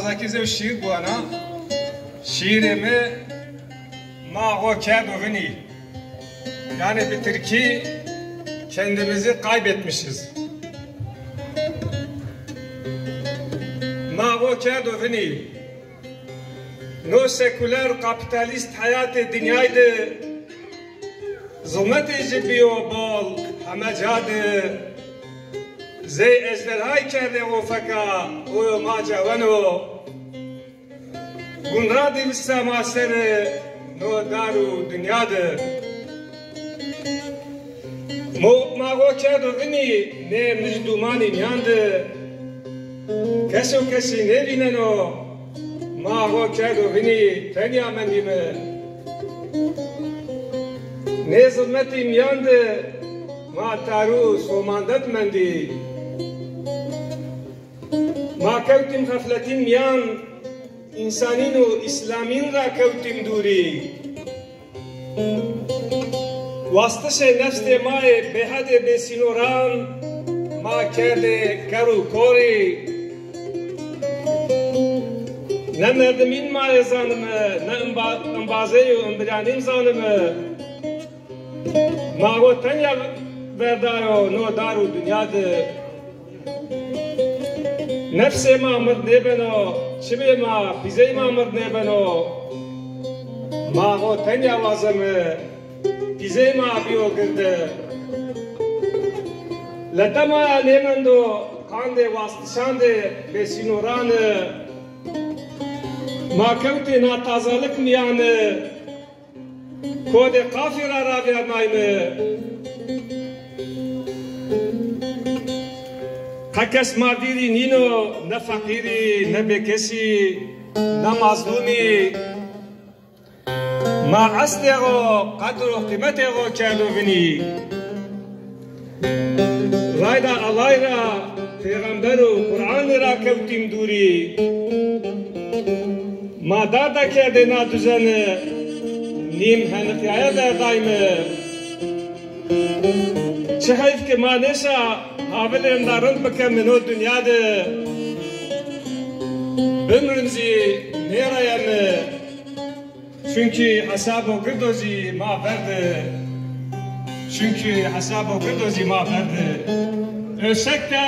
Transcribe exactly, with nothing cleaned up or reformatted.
Zazakî zî şîîr biwana. Şîîrê mi Ma xo kerdo vinî. Yani bir Türkçe kendimizi kaybetmişiz. Ma xo kerdo vinî. No seküler kapitalist heyatê dinyay de zilmetê ci biyo bol heme ca de. Zey ejderhay kerdê xo feka, oyo ma ceweno. Gun ra dîviste ma serê no dar û dinya de. Mo, ma xo kerdo vinî nê mij dûmanî mîyan de. Keso kesî nêvîneno, ma xo kerdo vinî tenya mendîme. Nê zilmetî mîyan de ma tarû somandet mendî. Ma kewtîm xefletîn mîyan, însanîn û îslamîn ra kewtîm dûrî. Wastişê nefsê ma yê bêhedê bêsînoran ma kerdê ker û korî. Ne merdimîn ma yê zanime, ne imba-, imbazey û imbiryanîn zanime. Ma xo tenya verdayo no dar û dinya de. Nefsê ma mird nêbeno, çimê ma, pîzey ma mird nêbeno. Ma xo tenya wazeme, pîzey ma bîyo girde. Lete ma ya nêmendo qandê wastişandê bêsînoran de. Ma kewtê natazalik mîyan de. Kodê qafî ra ravêrnayme. Qe kes ma vîrî nîno, ne feqîrî, ne bêkesî, ne mazlûmî. Ma eslê xo, qedr û qîmetê xo kerdo vinî. Rayda Ellay ra, pêxember û Quranî ra kewtîm dûrî. Ma darda kerdê na duzeni, nîm heniqîyaye verdayme. Çi heyf ke ma nêşa havilê rinda rind bikeme no dinya de. Bimrim zî nêreyeme. Çunkî hesabo girdo zî ma verde. Çunkî hesabo girdo zî ma verde. Ösek de